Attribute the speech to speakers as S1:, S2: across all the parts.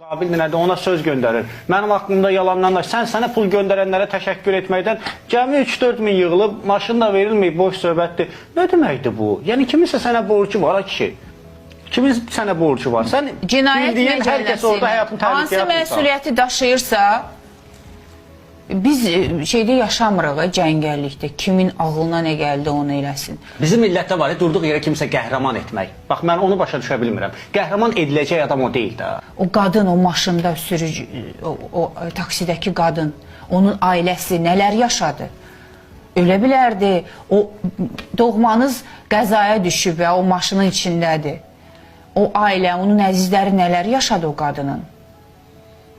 S1: Qabil nədir, ona söz göndərir. Mənim aklımda yalandan da sənə pul göndərənlərə təşəkkür etməkdən cəmi 3-4 min yığılıb, maşın da verilməyib, boş söhbətdir. Nə deməkdir bu? Yəni kiminsə sənə borcu var, a kişi. Kimin sənə borcu var? Sən
S2: Cinayət
S1: bildiyin hər kəs orada həyatını
S2: məcəlləsinin hansı
S1: təhlükəyə atırsan.
S2: məsuliyyəti daşıyırsa, biz şeydə yaşamırıq, cəngəllikdə. Kimin ağlına nə gəldi onu eləsin.
S1: Bizim millətdə var ya, durduq yerə kimsə qəhrəman etmək. Bax mən onu başa düşə bilmirəm. Qəhrəman ediləcək adam o deyil də.
S2: O qadın o maşında sürücü, o taksidəki qadın, onun ailəsi nələr yaşadı? Ölə bilərdi. O doğmanız qəzaya düşüb və o maşının içindədir. O ailə, onun əzizləri nələr yaşadı o qadının?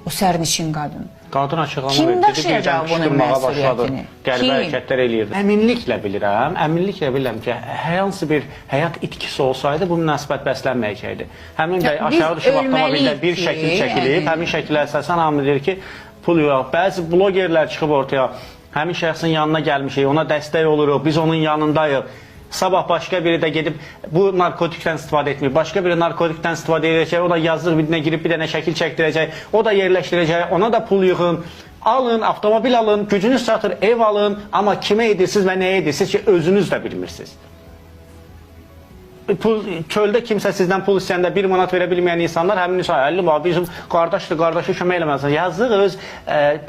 S2: O sərnişin qadın.
S1: Qadın açıqlama
S2: Kim
S1: verdi. Dedi,
S2: daşıyacaq
S1: birdən
S2: bunun
S1: qışqırmağa başladı.
S2: məsuliyyətini?
S1: Qəribə
S2: Kim?
S1: hərəkətlər eləyirdi. Əminliklə bilirəm, əminliklə bilirəm ki, hər hansı bir həyat itkisi olsaydı bu münasibət bəslənməyəcəkdi. Həmin bəy
S2: Ya, biz
S1: aşağı düşüb avtomobildə
S2: ölməliyik
S1: bir
S2: ki,
S1: şəkil çəkilib,
S2: yəni.
S1: həmin şəkilə əsasən hamı deyir ki, pul yox. Bəzi blogerlər çıxıb ortaya, həmin şəxsin yanına gəlmişik, ona dəstək oluruq, biz onun yanındayıq. Sabah başqa biri də gedib bu narkotikdən istifadə etmir. Başqa biri narkotikdən istifadə edəcək, o da yazıq birinə girib bir dənə şəkil çəkdirəcək, o da yerləşdirəcək, ona da pul yığın. Alın, avtomobil alın, gücünüz çatır, ev alın, amma kimə edirsiniz və nəyə edirsiniz ki, özünüz də bilmirsiniz. Pul çöldə kimsə sizdən pul istəyəndə 1 manat verə bilməyən insanlar həmin insan 50 manat bizim qardaşdır, qardaşı kömək eləməlisən. Yazıq öz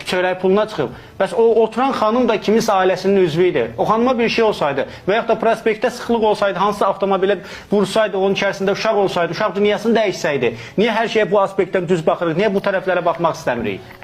S1: çörək puluna çıxıb. Bəs o oturan xanım da kiminsə ailəsinin üzvü idi. O xanıma bir şey olsaydı və yaxud da prospektdə sıxlıq olsaydı, hansısa avtomobilə vursaydı, onun içərisində uşaq olsaydı, uşaq dünyasını dəyişsəydi. Niyə hər şeyə bu aspektdən düz baxırıq? Niyə bu tərəflərə baxmaq istəmirik?